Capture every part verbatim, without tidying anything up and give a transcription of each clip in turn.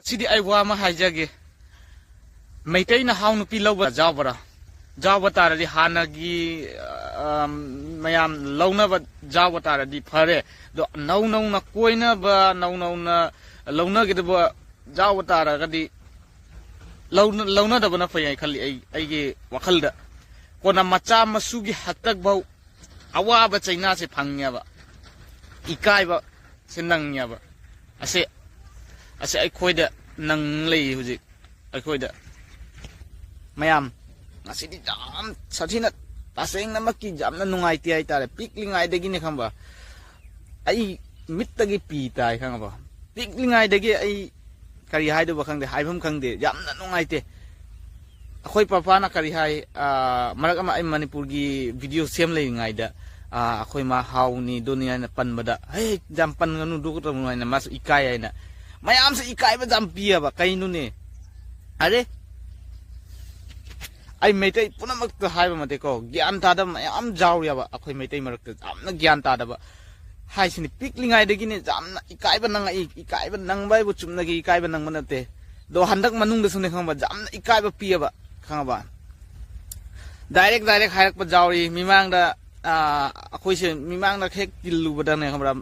ꯁꯤꯗꯤ ꯑꯩ ꯋꯥ ꯑꯃ ꯍꯥꯏꯖꯒꯦ꯫ ꯃꯩꯇꯩꯅ ꯍꯥꯎ ꯅꯨꯄꯤ ꯂꯧꯕ ꯌꯥꯎꯕ꯭ꯔꯥ? ꯌꯥꯎꯕ ꯇꯥꯔꯗꯤ ꯍꯥꯟꯅꯒꯤ, ꯑ, ꯃꯌꯥꯝ ꯂꯧꯅꯕ ꯌꯥꯎꯕ ꯇꯥꯔꯗꯤ ꯐꯔꯦ꯫ ꯑꯗꯣ ꯅꯧ ꯅꯧꯅ ꯀꯣꯏꯅꯕ, ꯅꯧ ꯅꯧꯅ ꯂꯧꯅꯒꯗꯕ ꯌꯥꯎꯕ ꯇꯥꯔꯒꯗꯤ ꯂꯧꯅ-, ꯂꯧꯅꯗꯕꯅ ꯐꯩ ꯍꯥꯏ ꯈꯜꯂꯤ ꯑꯩ, ꯑꯩꯒꯤ ꯋꯥꯈꯜꯗ꯫ ꯀꯣꯟꯅ ꯃꯆꯥ ꯃꯁꯨꯒꯤ ꯍꯥꯛꯇꯛꯐꯥꯎ ꯑꯋꯥꯕ ꯆꯩꯅꯥꯁꯦ ꯐꯪꯉꯦꯕ, ꯏꯀꯥꯏꯕ ꯁꯤ ꯅꯪꯉꯦꯕ꯫ ꯑꯁꯦ, ꯑꯁꯦ ꯑꯩꯈꯣꯏꯗ ꯅꯪ ꯂꯩ ꯍꯧꯖꯤꯛ꯫ ꯑꯩꯈꯣꯏꯗ ꯃꯌꯥꯝ ꯉꯁꯤꯗꯤ ꯌꯥꯝ ꯁꯥꯊꯤꯅ, ꯇꯁꯦꯡꯅꯃꯛꯀꯤ ꯌꯥꯝꯅ ꯅꯨꯡꯉꯥꯏꯇꯦ ꯍꯥꯏꯇꯥꯔꯦ꯫ ꯄꯤꯛꯂꯤꯉꯩꯗꯒꯤꯅꯦ ꯈꯪꯕ, ꯑꯩ ꯃꯤꯠꯇꯒꯤ ꯄꯤ ꯇꯥꯏ ꯈꯪꯉꯕ꯫ ꯄꯤꯛꯂꯤꯉꯩꯗꯒꯤ ꯑꯩ ꯀꯔꯤ ꯍꯥꯏꯗꯧꯕ ꯈꯪꯗꯦ, ꯍꯥꯏꯐꯝ ꯈꯪꯗꯦ, ꯌꯥꯝꯅ ꯅꯨꯡꯉꯥꯏꯇꯦ꯫ ꯑꯩꯈꯣꯏ ꯄꯄꯥꯅ ꯀꯔꯤ ꯍꯥꯏ, ꯑꯥ, ꯃꯔꯛ ꯑꯃ ꯑꯩ ꯃꯅꯤꯄꯨꯔꯒꯤ ꯚꯤꯗꯤꯑꯣ ꯁꯦꯝ ꯂꯩꯔꯤꯉꯩꯗ, ꯑꯥ, ꯑꯩꯈꯣꯏ ꯃꯥ ꯍꯥꯎꯅꯤ ꯗꯣꯅꯤ ꯍꯥꯏꯅ ꯄꯟꯕꯗ, "ꯍꯦ, ꯌꯥꯝ ꯄꯟꯒꯅꯨ, ꯗꯨ ꯇꯧꯒꯅꯨ" ꯍꯥꯏꯅ ꯃꯥꯁꯨ ꯏꯀꯥꯏ ꯍꯥꯏꯅ, ꯃꯌꯥꯝꯁꯨ ꯏꯀꯥꯏꯕ ꯌꯥꯝ ꯄꯤꯌꯦꯕ꯫ ꯀꯩꯅꯣꯅꯦ? ꯑꯔꯦ, ꯑꯩ ꯃꯩꯇꯩ ꯄꯨꯝꯅꯃꯛꯇ ꯍꯥꯏꯕ ꯅꯠꯇꯦꯀꯣ, ꯒ꯭ꯌꯥꯟ ꯇꯥꯗꯕ ꯃꯌꯥꯝ ꯌꯥꯎꯔꯤꯑꯕ ꯑꯩꯈꯣꯏ ꯃꯩꯇꯩ ꯃꯔꯛꯇ, ꯌꯥꯝꯅ ꯒ꯭ꯌꯥꯟ ꯇꯥꯗꯕ ꯍꯥꯏꯁꯤꯅꯤ꯫ ꯄꯤꯛꯂꯤꯉꯩꯗꯒꯤꯅꯦ ꯌꯥꯝꯅ ꯏꯀꯥꯏꯕ ꯅꯪꯉꯛꯏ꯫ ꯏꯀꯥꯏꯕ ꯅꯪꯕ ꯍꯥꯏꯕꯨ ꯆꯨꯝꯅꯒꯤ ꯏꯀꯥꯏꯕ ꯅꯪꯕ ꯅꯠꯇꯦ, ꯑꯗꯣ ꯍꯟꯗꯛ ꯃꯅꯨꯡꯗꯁꯨꯅꯦ ꯈꯪꯕ, ꯌꯥꯝꯅ ꯏꯀꯥꯏꯕ ꯄꯤꯌꯦꯕ, ꯈꯪꯉꯕ? ꯗꯥꯏꯔꯦꯛ ꯗꯥꯏꯔꯦꯛ ꯍꯥꯏꯔꯛꯄ ꯌꯥꯎꯔꯤ꯫ ꯃꯤꯃꯥꯡꯗ, ꯑꯥ, ꯑꯩꯈꯣꯏꯁꯦ ꯃꯤꯃꯥꯡꯗ ꯍꯦꯛ ꯇꯤꯜꯂꯨꯕꯗꯅꯦ ꯈꯪꯕ꯭ꯔꯥ,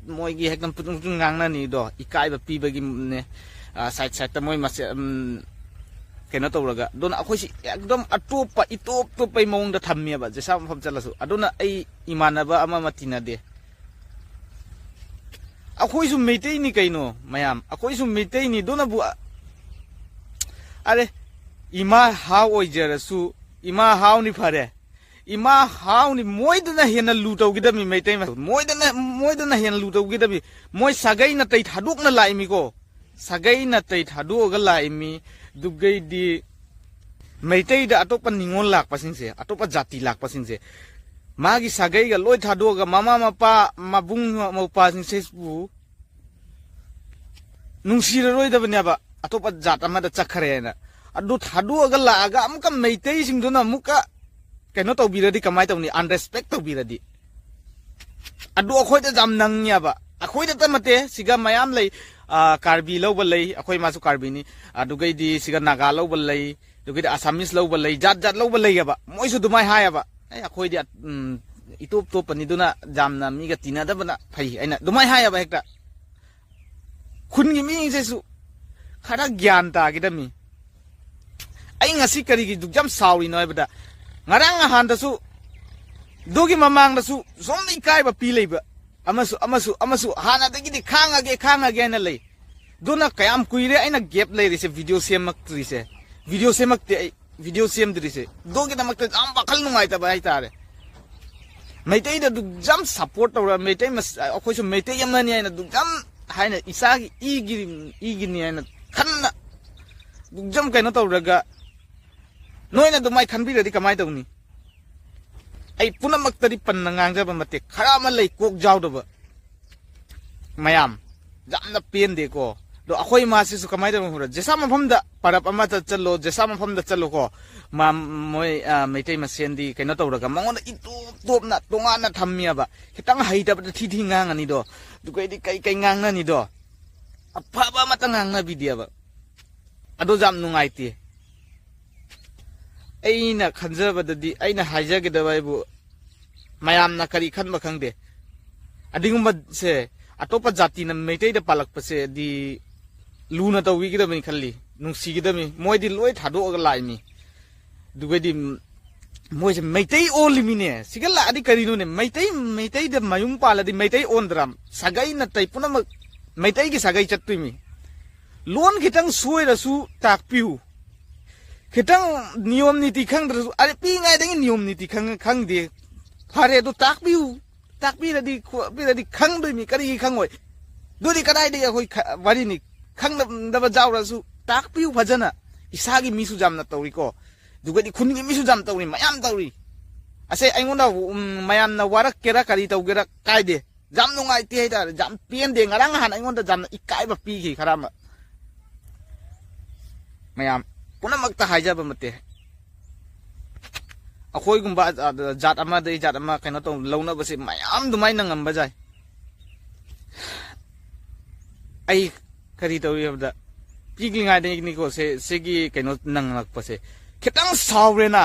ꯃꯣꯏꯒꯤ ꯍꯦꯛꯇ ꯄꯨꯇꯨꯡ ꯄꯨꯇꯨꯡ ꯉꯥꯡꯅꯅꯤꯗꯣ, ꯏꯀꯥꯏꯕ ꯄꯤꯕꯒꯤꯅꯦ, ꯑꯥ, ꯁꯥꯏꯠ ꯁꯥꯏꯠꯇ ꯃꯣꯏ ꯃꯁꯦ-, ꯎꯝ, ꯀꯩꯅꯣ ꯇꯧꯔꯒ꯫ ꯑꯗꯨꯅ ꯑꯩꯈꯣꯏꯁꯤ ꯑꯦꯛꯗꯝ ꯑꯇꯣꯞꯄ, ꯏꯇꯣꯞ ꯇꯣꯞꯄꯩ ꯃꯑꯣꯡꯗ ꯊꯝꯃꯦꯕ, ꯖꯦꯁꯥ ꯃꯐꯝ ꯆꯠꯂꯁꯨ꯫ ꯑꯗꯨꯅ ꯑꯩ ꯏꯃꯥꯟꯅꯕ ꯑꯃ ꯑꯃ ꯇꯤꯟꯅꯗꯦ꯫ ꯑꯩꯈꯣꯏꯁꯨ ꯃꯩꯇꯩꯅꯤ ꯀꯩꯅꯣ ꯃꯌꯥꯝ, ꯑꯩꯈꯣꯏꯁꯨ ꯃꯩꯇꯩꯅꯤ꯫ ꯑꯗꯨꯅꯕꯨ ꯑ-, ꯑꯔꯦ, ꯏꯃꯥ ꯍꯥꯎ ꯑꯣꯏꯖꯔꯁꯨ, ꯏꯃꯥ ꯍꯥꯎꯅꯤ ꯐꯔꯦ, ꯏꯃꯥ ꯍꯥꯎꯅꯤ꯫ ꯃꯣꯏꯗꯅ ꯍꯦꯟꯅ ꯂꯨ ꯇꯧꯈꯤꯗꯕꯅꯤ ꯃꯩꯇꯩ ꯃꯆꯥ, ꯃꯣꯏꯗꯅ, ꯃꯣꯏꯗꯅ ꯍꯦꯟꯅ ꯂꯨ ꯇꯧꯈꯤꯗꯕꯅꯤ꯫ ꯃꯣꯏ ꯁꯥꯒꯩ ꯅꯥꯇꯩ ꯊꯥꯗꯣꯛꯅ ꯂꯥꯛꯏꯃꯤꯀꯣ, ꯁꯥꯒꯩ ꯅꯥꯇꯩ ꯊꯥꯗꯣꯛꯑꯒ ꯂꯥꯛꯏꯃꯤ꯫ ꯑꯗꯨꯒꯩꯗꯤ ꯃꯩꯇꯩꯗ ꯑꯇꯣꯞꯄ ꯅꯤꯉꯣꯜ ꯂꯥꯛꯄꯁꯤꯡꯁꯦ, ꯑꯇꯣꯞꯄ ꯖꯥꯇꯤ ꯂꯥꯛꯄꯁꯤꯡꯁꯦ, ꯃꯥꯒꯤ ꯁꯥꯒꯩꯒ ꯂꯣꯏ ꯊꯥꯗꯣꯛꯑꯒ ꯃꯃꯥ ꯃꯄꯥ, ꯃꯕꯨꯡ ꯃꯧꯄ꯭ꯋꯥꯁꯤꯡꯁꯤꯕꯨ ꯅꯨꯡꯁꯤꯔꯔꯣꯏꯗꯕꯅꯦꯕ, ꯑꯇꯣꯞꯄ ꯖꯥꯠ ꯑꯃꯗ ꯆꯠꯈ꯭ꯔꯦꯅ꯫ ꯑꯗꯨ ꯊꯥꯗꯣꯛꯑꯒ ꯂꯥꯛꯑꯒ ꯑꯃꯨꯛꯀ ꯃꯩꯇꯩꯁꯤꯡꯗꯨꯅ ꯑꯃꯨꯛꯀ ꯀꯩꯅꯣ ꯇꯧꯕꯤꯔꯗꯤ ꯀꯃꯥꯏꯅ ꯇꯧꯅꯤ? ꯑꯟꯔꯦꯁꯄꯦꯛ ꯇꯧꯕꯤꯔꯗꯤ꯫ ꯑꯗꯨ ꯑꯩꯈꯣꯏꯗ ꯌꯥꯝ ꯅꯪꯉꯦꯕ꯫ ꯑꯩꯈꯣꯏꯗꯇ ꯅꯠꯇꯦ, ꯁꯤꯒ ꯃꯌꯥꯝ ꯂꯩ꯫ ꯑ, ꯀꯥꯔꯕꯤ ꯂꯧꯕ ꯂꯩ, ꯑꯩꯈꯣꯏ ꯃꯥꯁꯨ ꯀꯥꯔꯕꯤꯅꯤ꯫ ꯑꯗꯨꯒꯩꯗꯤ ꯁꯤꯒ ꯅꯥꯒꯥ ꯂꯧꯕ ꯂꯩ, ꯑꯗꯨꯒꯩꯗꯤ ꯑꯁꯥꯃꯤꯁ ꯂꯧꯕ ꯂꯩ, ꯖꯥꯠ ꯖꯥꯠ ꯂꯧꯕ ꯂꯩꯌꯦꯕ꯫ ꯃꯣꯏꯁꯨ ꯑꯗꯨꯃꯥꯏ ꯍꯥꯏꯌꯦꯕ, "ꯑꯩ, ꯑꯩꯈꯣꯏꯗꯤ, ꯎꯝ, ꯏꯇꯣꯞ ꯇꯣꯞꯄꯅꯤ, ꯑꯗꯨꯅ ꯌꯥꯝꯅ ꯃꯤꯒ ꯇꯤꯟꯅꯗꯕꯅ ꯐꯩ" ꯍꯥꯏꯅ ꯑꯗꯨꯃꯥꯏ ꯍꯥꯏꯌꯦꯕ ꯍꯦꯛꯇ꯫ ꯈꯨꯟꯒꯤ ꯃꯤꯁꯤꯁꯨ ꯈꯔ ꯒ꯭ꯌꯥꯟ ꯇꯥꯒꯗꯕꯅꯤ꯫ ꯑꯩ ꯉꯁꯤ ꯀꯔꯤꯒꯤ ꯗꯨꯛ ꯌꯥꯝ ꯁꯥꯎꯔꯤꯅꯣ ꯍꯥꯏꯕꯗ, ꯉꯔꯥꯡ ꯅꯍꯥꯟꯗꯁꯨ, ꯑꯗꯨꯒꯤ ꯃꯃꯥꯡꯗꯁꯨ ꯁꯨꯝ ꯏꯀꯥꯏꯕ ꯄꯤ ꯂꯩꯕ꯫ ꯑꯃꯁꯨ, ꯑꯃꯁꯨ, ꯑꯃꯁꯨ ꯍꯥꯟꯅꯗꯒꯤꯗꯤ ꯈꯥꯡꯉꯒꯦ, ꯈꯥꯡꯉꯒꯦꯅ ꯂꯩ꯫ ꯑꯗꯨꯅ ꯀꯌꯥꯝ ꯀꯨꯏꯔꯦ ꯑꯩꯅ gap ꯂꯩꯔꯤꯁꯦ, video ꯁꯦꯝꯃꯛꯇ꯭ꯔꯤꯁꯦ꯫ Video ꯁꯦꯝꯃꯛꯇꯦ ꯑꯩ, video ꯁꯦꯝꯗ꯭ꯔꯤꯁꯦ꯫ ꯑꯗꯨꯒꯤꯗꯃꯛꯇ ꯌꯥꯝ ꯋꯥꯈꯜ ꯅꯨꯡꯉꯥꯏꯇꯕ ꯍꯥꯏꯇꯥꯔꯦ꯫ ꯃꯩꯇꯩꯗ ꯑꯗꯨꯛ ꯌꯥꯝ support ꯇꯧꯔ, ꯃꯩꯇꯩ ꯃꯆꯥ, ꯑꯩꯈꯣꯏꯁꯨ ꯃꯩꯇꯩ ꯑꯃꯅꯤ ꯍꯥꯏꯅ ꯑꯗꯨꯛ ꯌꯥꯝ ꯍꯥꯏꯅ, ꯏꯁꯥꯒꯤ ꯏꯒꯤ, ꯏꯒꯤꯅꯤ ꯍꯥꯏꯅ ꯈꯟꯅ ꯑꯗꯨꯛ ꯌꯥꯝ ꯀꯩꯅꯣ ꯇꯧꯔꯒ, ꯅꯣꯏꯅ ꯑꯗꯨꯃꯥꯏ ꯈꯟꯕꯤꯔꯗꯤ ꯀꯃꯥꯏ ꯇꯧꯅꯤ? ꯑꯩ ꯄꯨꯝꯅꯃꯛꯇꯗꯤ ꯄꯟꯅ ꯉꯥꯡꯖꯕ ꯅꯠꯇꯦ, ꯈꯔ ꯑꯃ ꯂꯩ ꯀꯣꯛ ꯌꯥꯎꯗꯕ ꯃꯌꯥꯝ, ꯌꯥꯝꯅ ꯄꯦꯟꯗꯦꯀꯣ꯫ ꯑꯗꯣ ꯑꯩꯈꯣꯏ ꯃꯥꯁꯤꯁꯨ ꯀꯃꯥꯏꯅ ꯇꯧꯕꯅꯣ ꯈꯪꯕ꯭ꯔꯥ? ꯖꯦꯁꯥ ꯃꯐꯝꯗ, ꯄꯔꯕ ꯑꯃꯗ ꯆꯠꯂꯣ, ꯖꯦꯁꯥ ꯃꯐꯝꯗ ꯆꯠꯂꯣꯀꯣ, ꯃꯥ, ꯃꯣꯏ, ꯑ, ꯃꯩꯇꯩ ꯃꯁꯦꯟꯗꯤ ꯀꯩꯅꯣ ꯇꯧꯔꯒ ꯃꯉꯣꯟꯗ ꯏꯇꯣꯞ ꯇꯣꯞꯅ ꯇꯣꯉꯥꯟꯅ ꯊꯝꯃꯦꯕ꯫ ꯈꯤꯇꯪ ꯍꯩꯇꯕꯗ ꯊꯤ ꯊꯤ ꯉꯥꯡꯉꯅꯤꯗꯣ, ꯑꯗꯨꯒꯩꯗꯤ ꯀꯩ ꯀꯩ ꯉꯥꯡꯅꯅꯤꯗꯣ, ꯑꯐꯕ ꯑꯃꯠꯇ ꯉꯥꯡꯅꯕꯤꯗꯦꯕ꯫ ꯑꯗꯣ ꯌꯥꯝ ꯅꯨꯡꯉꯥꯏꯇꯦ꯫ ꯑꯩꯅ ꯈꯟꯖꯕꯗꯗꯤ, ꯑꯩꯅ ꯍꯥꯏꯖꯒꯗꯕ ꯍꯥꯏꯕꯨ, ꯃꯌꯥꯝꯅ ꯀꯔꯤ ꯈꯟꯕ ꯈꯪꯗꯦ꯫ ꯑꯗꯨꯒꯨꯝꯕꯁꯦ, ꯑꯇꯣꯞꯄ ꯖꯥꯇꯤꯅ ꯃꯩꯇꯩꯗ ꯄꯥꯜꯂꯛꯄꯁꯦ ꯗꯤ ꯂꯨꯅ ꯇꯧꯕꯤꯒꯗꯕꯅꯤ ꯈꯜꯂꯤ, ꯅꯨꯡꯁꯤꯒꯗꯕꯅꯤ꯫ ꯃꯣꯏꯗꯤ ꯂꯣꯏ ꯊꯥꯗꯣꯛꯑꯒ ꯂꯥꯛꯏꯅꯤ꯫ ꯑꯗꯨꯒꯗꯤ ꯃꯣꯏꯁꯦ ꯃꯩꯇꯩ ꯑꯣꯜꯂꯤꯃꯤꯅꯦ꯫ ꯁꯤꯒ ꯂꯥꯛꯑꯗꯤ ꯀꯔꯤꯅꯣꯅꯦ? ꯃꯩꯇꯩ, ꯃꯩꯇꯩꯗ ꯃꯌꯨꯝ ꯄꯥꯜꯂꯗꯤ ꯃꯩꯇꯩ ꯑꯣꯟꯗ꯭ꯔꯥ? ꯁꯥꯒꯩ ꯅꯥꯇꯩ ꯄꯨꯝꯅꯃꯛ ꯃꯩꯇꯩꯒꯤ ꯁꯥꯒꯩ ꯆꯠꯇꯣꯏꯃꯤ꯫ ꯂꯣꯟ ꯈꯤꯇꯪ ꯁꯣꯏꯔꯁꯨ ꯇꯥꯛꯄꯤꯌꯨ꯫ ꯈꯤꯇꯪ ꯅꯤꯌꯣꯝ ꯅꯤꯇꯤ ꯈꯪꯗ꯭ꯔꯁꯨ, ꯑꯔꯦ, ꯄꯤꯛꯏꯉꯩꯗꯒꯤ ꯅꯤꯌꯣꯝ ꯅꯤꯇꯤ ꯈꯪ-, ꯈꯪꯗꯦ꯫ ꯐꯔꯦ, ꯑꯗꯨ ꯇꯥꯛꯄꯤꯌꯨ꯫ ꯇꯥꯛꯄꯤꯔꯗꯤ, ꯈꯣꯠꯄꯤꯔꯗꯤ ꯈꯪꯗꯣꯏꯃꯤ, ꯀꯔꯤꯒꯤ ꯈꯪꯉꯣꯏ? ꯑꯗꯨꯗꯤ ꯀꯗꯥꯏꯗꯒꯤ ꯑꯩꯈꯣꯏ ꯈ-, ꯋꯥꯔꯤꯅꯤ? ꯈꯪꯗꯕ ꯌꯥꯎꯔꯁꯨ ꯇꯥꯛꯄꯤꯌꯨ ꯐꯖꯅ꯫ ꯏꯁꯥꯒꯤ ꯃꯤꯁꯨ ꯌꯥꯝꯅ ꯇꯧꯔꯤꯀꯣ꯫ ꯑꯗꯨꯒꯗꯤ ꯈꯨꯟꯒꯤ ꯃꯤꯁꯨ ꯌꯥꯝ ꯇꯧꯔꯤ, ꯃꯌꯥꯝ ꯇꯧꯔꯤ꯫ ꯑꯁꯦ ꯑꯩꯉꯣꯟꯗ, ꯎꯝ, ꯃꯌꯥꯝꯅ ꯋꯥꯔꯛꯀꯦꯔꯥ ꯀꯔꯤ ꯇꯧꯒꯦꯔꯥ ꯀꯥꯏꯗꯦ꯫ ꯌꯥꯝ ꯅꯨꯡꯉꯥꯏꯇꯦ ꯍꯥꯏꯇꯥꯔꯦ, ꯌꯥꯝ ꯄꯦꯟꯗꯦ꯫ ꯉꯔꯥꯡ ꯅꯍꯥꯟ ꯑꯩꯉꯣꯟꯗ ꯌꯥꯝꯅ ꯏꯀꯥꯏꯕ ꯄꯤꯈꯤ ꯈꯔ ꯑꯃ꯫ ꯃꯌꯥꯝ ꯄꯨꯝꯅꯃꯛꯇ ꯍꯥꯏꯖꯕ ꯅꯠꯇꯦ꯫ ꯑꯩꯈꯣꯏꯒꯨꯝꯕ, ꯑ, ꯑ, ꯖꯥꯠ ꯑꯃꯗꯒꯤ ꯖꯥꯠ ꯑꯃ ꯀꯩꯅꯣ ꯇꯧ, ꯂꯧꯅꯕꯁꯦ ꯃꯌꯥꯝ ꯑꯗꯨꯃꯥꯏꯅ ꯉꯝꯕ ꯌꯥꯏ꯫ ꯑꯩ ꯀꯔꯤ ꯇꯧꯏ ꯍꯥꯏꯕꯗ, ꯄꯤꯛꯂꯤꯉꯩꯗꯒꯤꯅꯤꯀꯣ ꯁꯦ, ꯁꯤꯒꯤ ꯀꯩꯅꯣ ꯅꯪꯂꯛꯄꯁꯦ, ꯈꯤꯇꯪ ꯁꯥꯎꯔꯦꯅ,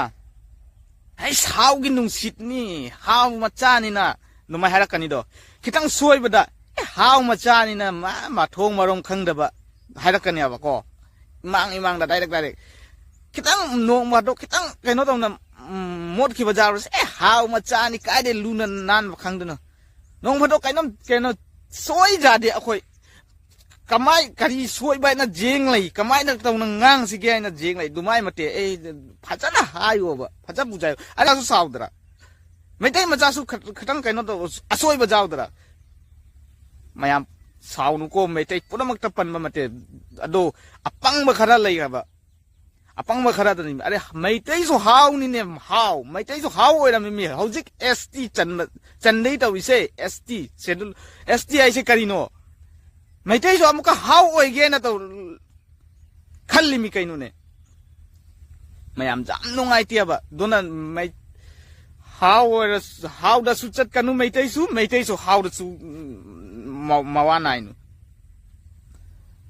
"ꯑꯩ ꯁꯥꯎꯒꯤ ꯅꯨꯡꯁꯤꯠꯅꯤ, ꯍꯥꯎ ꯃꯆꯥꯅꯤꯅ" ꯑꯗꯨꯃꯥꯏꯅ ꯍꯥꯏꯔꯛꯀꯅꯤꯗꯣ꯫ ꯈꯤꯇꯪ ꯁꯣꯏꯕꯗ, "ꯑꯦ, ꯍꯥꯎ ꯃꯆꯥꯅꯤꯅ ꯃꯥ ꯃꯊꯣꯡ ꯃꯔꯣꯝ ꯈꯪꯗꯕ" ꯍꯥꯏꯔꯛꯀꯅꯦꯕꯀꯣ, ꯏꯃꯥꯡ ꯏꯃꯥꯡꯗ ꯗꯥꯏꯔꯦꯛ ꯗꯥꯏꯔꯦꯛ꯫ ꯈꯤꯇꯪ ꯅꯣꯡꯃꯗꯣ ꯈꯤꯇꯪ ꯀꯩꯅꯣ ꯇꯧꯅ, ꯎꯝ, ꯃꯣꯠꯈꯤꯕ ꯖꯥꯔꯁꯦ, "ꯑꯦ, ꯍꯥꯎ ꯃꯆꯥꯅꯤ, ꯀꯥꯏꯗꯩ ꯂꯨꯅ ꯅꯥꯟꯕ ꯈꯪꯗꯅꯣ?" ꯅꯣꯡ ꯐꯥꯗꯣꯛ ꯀꯩꯅꯣꯝ, ꯀꯩꯅꯣ, ꯁꯣꯏꯖꯥꯗꯦ ꯑꯩꯈꯣꯏ꯫ ꯀꯃꯥꯏ, ꯀꯔꯤ ꯁꯣꯏꯕ ꯍꯥꯏꯅ ꯖꯦꯡ ꯂꯩ? ꯀꯃꯥꯏꯅ ꯇꯧꯅ ꯉꯥꯡꯁꯤꯒꯦ ꯍꯥꯏꯅ ꯖꯦꯡ ꯂꯩ? ꯑꯗꯨꯃꯥꯏ ꯃꯇꯦ ꯑꯩ ꯐꯖꯅ ꯍꯥꯏꯌꯣꯕ, ꯐꯖ ꯕꯨꯖꯥꯏꯌꯣ꯫ ꯑꯗꯨꯁꯨ ꯁꯥꯎꯗ꯭ꯔꯥ? ꯃꯩꯇꯩ ꯃꯆꯥꯁꯨ ꯈ-, ꯈꯤꯇꯪ ꯀꯩꯅꯣ ꯇꯧ, ꯑꯁꯣꯏꯕ ꯌꯥꯎꯗ꯭ꯔꯥ? ꯃꯌꯥꯝ ꯁꯥꯎꯅꯨꯀꯣ, ꯃꯩꯇꯩ ꯄꯨꯝꯅꯃꯛꯇ ꯄꯟꯕ ꯅꯠꯇꯦ꯫ ꯑꯗꯣ ꯑꯄꯪꯕ ꯈꯔ ꯂꯩꯈ꯭ꯔꯕ, ꯑꯄꯪꯕ ꯈꯔꯗꯅꯤ꯫ ꯑꯔꯦ, ꯃꯩꯇꯩꯁꯨ ꯍꯥꯎꯅꯤꯅꯦ, ꯍꯥꯎ, ꯃꯩꯇꯩꯁꯨ ꯍꯥꯎ ꯑꯣꯏꯔꯝꯃꯤ꯫ ꯍꯧꯖꯤꯛ S T ꯆꯟꯕ, ꯆꯟꯗꯩ ꯇꯧꯔꯤꯁꯦ, S T, schedule, S T ꯍꯥꯏꯁꯦ ꯀꯔꯤꯅꯣ? ꯃꯩꯇꯩꯁꯨ ꯑꯃꯨꯛꯀ ꯍꯥꯎ ꯑꯣꯏꯒꯦꯅ ꯇꯧ, ꯈꯜꯂꯤꯃꯤ ꯀꯩꯅꯣꯅꯦ꯫ ꯃꯌꯥꯝ ꯌꯥꯝ ꯅꯨꯡꯉꯥꯏꯇꯦꯕ꯫ ꯑꯗꯨꯅ ꯃꯩ-, ꯍꯥꯎ ꯑꯣꯏꯔꯁꯨ, ꯍꯥꯎꯗꯁꯨ ꯆꯠꯀꯅꯨ ꯃꯩꯇꯩꯁꯨ, ꯃꯩꯇꯩꯁꯨ ꯍꯥꯎꯗꯁꯨ, ꯎꯝ, ꯃ-, ꯃꯋꯥ ꯅꯥꯏꯅꯨ꯫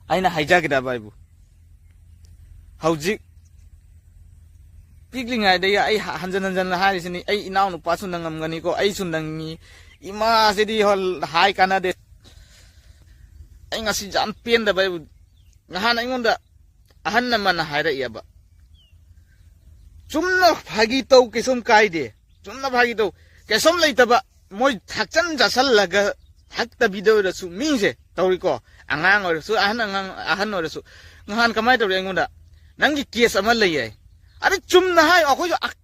ꯑꯩꯅ ꯍꯥꯏꯖꯒꯗꯕ ꯍꯥꯏꯕꯨ, ꯍꯧꯖꯤꯛ ꯄꯤꯛꯂꯤꯉꯩꯗꯒꯤ ꯑꯩ ꯍ-, ꯍꯟꯖꯟ ꯍꯟꯖꯟꯅ ꯍꯥꯏꯔꯤꯁꯤꯅꯤ, ꯑꯩ ꯏꯅꯥꯎꯅꯨꯄꯥꯁꯨ ꯅꯪꯉꯝꯒꯅꯤꯀꯣ, ꯑꯩꯁꯨ ꯅꯪꯉꯤ, ꯏꯃꯥꯁꯤꯗꯤ ꯍꯣꯜ-, ꯍꯥꯏ ꯀꯥꯟꯅꯗꯦ꯫ ꯑꯩ ꯉꯁꯤ ꯌꯥꯝ ꯄꯦꯟꯗꯕ ꯍꯥꯏꯕꯨ, ꯅꯍꯥꯟ ꯑꯩꯉꯣꯟꯗ ꯑꯍꯟ ꯑꯃꯅ ꯍꯥꯏꯔꯛꯑꯦꯕ, "ꯆꯨꯝꯅ ꯐꯥꯒꯤ ꯇꯧ, ꯀꯩꯁꯨꯝ ꯀꯥꯏꯗꯦ, ꯆꯨꯝꯅ ꯐꯥꯒꯤ ꯇꯧ, ꯀꯩꯁꯨꯝ ꯂꯩꯇꯕ, ꯃꯣꯏ ꯊꯛꯆꯟ ꯆꯥꯁꯜꯂꯒ ꯊꯛꯇꯕꯤꯗ ꯑꯣꯏꯔꯁꯨ ꯃꯤꯁꯦ ꯇꯧꯔꯤꯀꯣ, ꯑꯉꯥꯡ ꯑꯣꯏꯔꯁꯨ, ꯑꯍꯟ, ꯑꯉꯥꯡ, ꯑꯍꯟ ꯑꯣꯏꯔꯁꯨ", ꯉꯍꯥꯟ ꯀꯃꯥꯏꯅ ꯇꯧꯔꯤ ꯑꯩꯉꯣꯟꯗ, "ꯅꯪꯒꯤ ꯀꯦꯁ ꯑꯃ ꯂꯩ" ꯍꯥꯏ꯫ ꯑꯗꯩ ꯆꯨꯝꯅ ꯍꯥꯏ, ꯑꯩꯈꯣꯏꯁꯨ ꯑ-,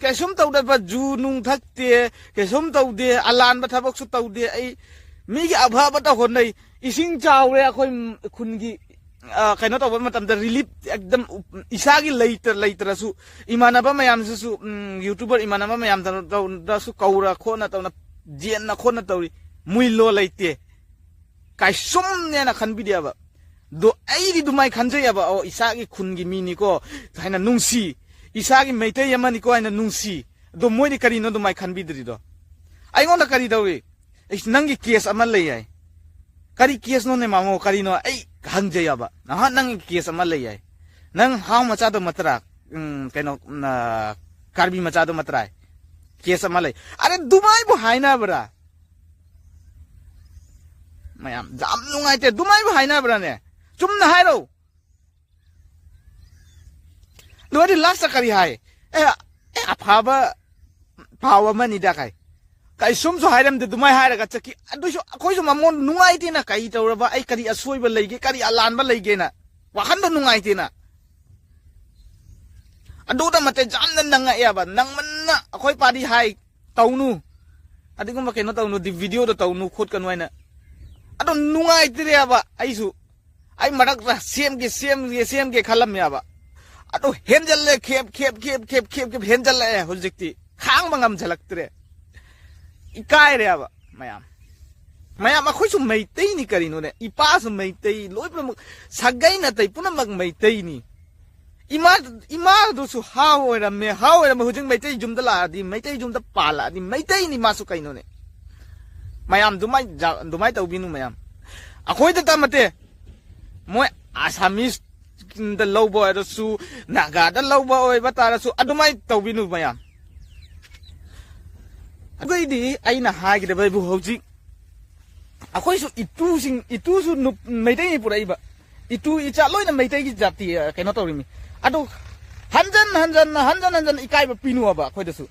ꯀꯩꯁꯨꯝ ꯇꯧꯗꯕ, ꯖꯨ ꯅꯨꯡ ꯊꯛꯇꯦ, ꯀꯩꯁꯨꯝ ꯇꯧꯗꯦ, ꯑꯂꯥꯟꯕ ꯊꯕꯛꯁꯨ ꯇꯧꯗꯦ꯫ ꯑꯩ ꯃꯤꯒꯤ ꯑꯐꯕꯇ ꯍꯣꯠꯅꯩ꯫ ꯏꯁꯤꯡ ꯆꯥꯎꯔꯦ ꯑꯩꯈꯣꯏ ꯈꯨꯟꯒꯤ, ꯑ, ꯀꯩꯅꯣ ꯇꯧꯕ ꯃꯇꯝꯗ ꯔꯤꯂꯤꯞ ꯑꯦꯛꯗꯝ ꯏꯁꯥꯒꯤ ꯂꯩꯇ-, ꯂꯩꯇ꯭ꯔꯁꯨ ꯏꯃꯥꯟꯅꯕ ꯃꯌꯥꯝꯁꯤꯁꯨ, ꯎꯝ, ꯌꯨꯇꯨꯕꯔ ꯏꯃꯥꯟꯅꯕ ꯃꯌꯥꯝꯗꯁꯨ ꯀꯧꯔ ꯈꯣꯠꯅ ꯇꯧꯅ ꯌꯦꯟꯅ ꯈꯣꯠꯅ ꯇꯧꯔꯤ꯫ ꯃꯨꯏꯂꯣ ꯂꯩꯇꯦ꯫ ꯀꯥꯏꯁꯨꯝꯅꯦꯅ ꯈꯟꯕꯤꯗꯦꯕ꯫ ꯑꯗꯣ ꯑꯩꯗꯤ ꯑꯗꯨꯃꯥꯏꯅ ꯈꯟꯖꯩꯑꯕ, "ꯑꯣ, ꯏꯁꯥꯒꯤ ꯈꯨꯟꯒꯤ ꯃꯤꯅꯤꯀꯣ" ꯍꯥꯏꯅ ꯅꯨꯡꯁꯤ, "ꯏꯁꯥꯒꯤ ꯃꯩꯇꯩ ꯑꯃꯅꯤꯀꯣ" ꯍꯥꯏꯅ ꯅꯨꯡꯁꯤ꯫ ꯑꯗꯣ ꯃꯣꯏꯗꯤ ꯀꯔꯤꯅꯣ ꯑꯗꯨꯃꯥꯏꯅ ꯈꯟꯕꯤꯗ꯭ꯔꯤꯗꯣ? ꯑꯩꯉꯣꯟꯗ ꯀꯔꯤ ꯇꯧꯏ? "ꯑꯩꯁ, ꯅꯪꯒꯤ ꯀꯦꯁ ꯑꯃ ꯂꯩ" ꯍꯥꯏ꯫ ꯀꯔꯤ ꯀꯦꯁꯅꯣꯅꯦ ꯃꯥꯃꯣ? ꯀꯔꯤꯅꯣ? ꯑꯩ ꯍꯪꯖꯩꯌꯦꯕ꯫ ꯅꯍꯥꯟ ꯅꯪꯒꯤ ꯀꯦꯁ ꯑꯃ ꯂꯩ ꯍꯥꯏ꯫ ꯅꯪ ꯍꯥꯎ ꯃꯆꯥꯗꯣ ꯅꯠꯇ꯭ꯔꯥ? ꯎꯝ, ꯀꯩꯅꯣ, ꯎꯝ, ꯑ, ꯀꯥꯔꯕꯤ ꯃꯆꯥꯗꯣ ꯅꯠꯇ꯭ꯔꯥ? ꯀꯦꯁ ꯑꯃ ꯂꯩ꯫ ꯑꯔꯦ, ꯑꯗꯨꯃꯥꯏꯕꯨ ꯍꯥꯏꯅꯕ꯭ꯔꯥ? ꯃꯌꯥꯝ, ꯌꯥꯝ ꯅꯨꯡꯉꯥꯏꯇꯦ꯫ ꯑꯗꯨꯃꯥꯏꯕꯨ ꯍꯥꯏꯅꯕ꯭ꯔꯥꯅꯦ? ꯆꯨꯝꯅ ꯍꯥꯏꯔꯣ꯫ ꯂꯣꯏꯔꯦ, ꯂꯥꯁꯇ ꯀꯔꯤ ꯍꯥꯏ? ꯑꯦ, ꯑꯦ, ꯑꯐꯕ ꯄꯥꯎ ꯑꯃꯅꯤꯗ ꯀꯥꯏ꯫ ꯀꯩꯁꯨꯝꯁꯨ ꯍꯥꯏꯔꯝꯗꯦ, ꯑꯗꯨꯃꯥꯏ ꯍꯥꯏꯔꯒ ꯆꯠꯈꯤ꯫ ꯑꯗꯨꯏꯁꯨ ꯑꯩꯈꯣꯏꯁꯨ ꯃꯃꯣꯟ ꯅꯨꯡꯉꯥꯏꯇꯦꯅ, ꯀꯔꯤ ꯇꯧꯔꯕ, ꯑꯩ ꯀꯔꯤ ꯑꯁꯣꯏꯕ ꯂꯩꯒꯦ, ꯀꯔꯤ ꯑꯂꯥꯟꯕ ꯂꯩꯒꯦꯅ ꯋꯥꯈꯟꯗꯣ ꯅꯨꯡꯉꯥꯏꯇꯦꯅ꯫ ꯑꯗꯨꯗ ꯃꯇꯦ ꯌꯥꯝꯅ ꯅꯪꯉꯛꯑꯦꯕ, ꯅꯪꯃꯟꯅ ꯑꯩꯈꯣꯏ ꯄꯥꯔꯤ ꯍꯥꯏ ꯇꯧꯅꯨ, ꯑꯗꯨꯒꯨꯝꯕ ꯀꯩꯅꯣ ꯇꯧꯅꯨ, ꯗꯤ ꯚꯤꯗꯤꯑꯣꯗꯣ ꯇꯧꯅꯨ ꯈꯣꯠꯀꯅꯨ ꯍꯥꯏꯅ꯫ ꯑꯗꯣ ꯅꯨꯡꯉꯥꯏꯇ꯭ꯔꯦꯕ ꯑꯩꯁꯨ꯫ ꯑꯩ ꯃꯔꯛꯇ ꯁꯦꯝꯒꯦ, ꯁꯦꯝꯒꯦ, ꯁꯦꯝꯒꯦ ꯈꯜꯂꯝꯃꯦꯕ꯫ ꯑꯗꯣ ꯍꯦꯟꯖꯜꯂꯦ, ꯈꯦꯞ, ꯈꯦꯞ, ꯈꯦꯞ, ꯈꯦꯞ, ꯈꯦꯞ, ꯈꯦꯞ ꯍꯦꯟꯖꯜꯂꯛꯑꯦ ꯍꯧꯖꯤꯛꯇꯤ꯫ ꯈꯥꯡꯕ ꯉꯝꯁꯤꯜꯂꯛꯇ꯭ꯔꯦ꯫ ꯏꯀꯥꯏꯔꯦꯕ ꯃꯌꯥꯝ꯫ ꯃꯌꯥꯝ, ꯑꯩꯈꯣꯏꯁꯨ ꯃꯩꯇꯩꯅꯤ ꯀꯔꯤꯅꯣꯅꯦ? ꯏꯄꯥꯁꯨ ꯃꯩꯇꯩ, ꯂꯣꯏ ꯄꯨꯝꯅꯃꯛ, ꯁꯥꯒꯩ ꯅꯥꯇꯩ ꯄꯨꯝꯅꯃꯛ ꯃꯩꯇꯩꯅꯤ꯫ ꯏꯃꯥ, ꯏꯃꯥꯗꯨꯁꯨ ꯍꯥꯎ ꯑꯣꯏꯔꯝꯃꯦ, ꯍꯥꯎ ꯑꯣꯏꯔꯝꯃꯦ꯫ ꯍꯧꯖꯤꯛ ꯃꯩꯇꯩ ꯌꯨꯝꯗ ꯂꯥꯛꯑꯗꯤ, ꯃꯩꯇꯩ ꯌꯨꯝꯗ ꯄꯥꯜꯂꯛꯑꯗꯤ, ꯃꯩꯇꯩꯅꯤ ꯃꯥꯁꯨ ꯀꯩꯅꯣꯅꯦ? ꯃꯌꯥꯝ, ꯑꯗꯨꯃꯥꯏ ꯖꯥ-, ꯑꯗꯨꯃꯥꯏ ꯇꯧꯕꯤꯅꯨ ꯃꯌꯥꯝ꯫ ꯑꯩꯈꯣꯏꯗꯇ ꯅꯠꯇꯦ, ꯃꯣꯏ ꯑꯁꯥꯃꯤꯁ ꯗ ꯂꯧꯕ ꯑꯣꯏꯔꯁꯨ, ꯅꯥꯒꯥꯗ ꯂꯧꯕ ꯑꯣꯏꯕ ꯇꯥꯔꯁꯨ, ꯑꯗꯨꯃꯥꯏ ꯇꯧꯕꯤꯅꯨ ꯃꯌꯥꯝ꯫ ꯑꯗꯨꯏꯗꯤ ꯑꯩꯅ ꯍꯥꯏꯒꯗꯕ ꯍꯥꯏꯕꯨ ꯍꯧꯖꯤꯛ ꯑꯩꯈꯣꯏꯁꯨ ꯏꯇꯨꯁꯤꯡ, ꯏꯇꯨꯁꯨ ꯅꯨꯞ-, ꯃꯩꯇꯩꯅꯤ ꯄꯨꯔꯛꯏꯕ꯫ ꯏꯇꯨ ꯏꯆꯥ ꯂꯣꯏꯅ ꯃꯩꯇꯩꯒꯤ ꯖꯥꯇꯤ, ꯑ, ꯀꯩꯅꯣ ꯇꯧꯔꯤꯃꯤ꯫ ꯑꯗꯨ ꯍꯟꯖꯟ ꯍꯟꯖꯟꯅ, ꯍꯟꯖꯟ ꯍꯟꯖꯟꯅ ꯏꯀꯥꯏꯕ ꯄꯤꯅꯨꯕ ꯑꯩꯈꯣꯏꯗꯁꯨ꯫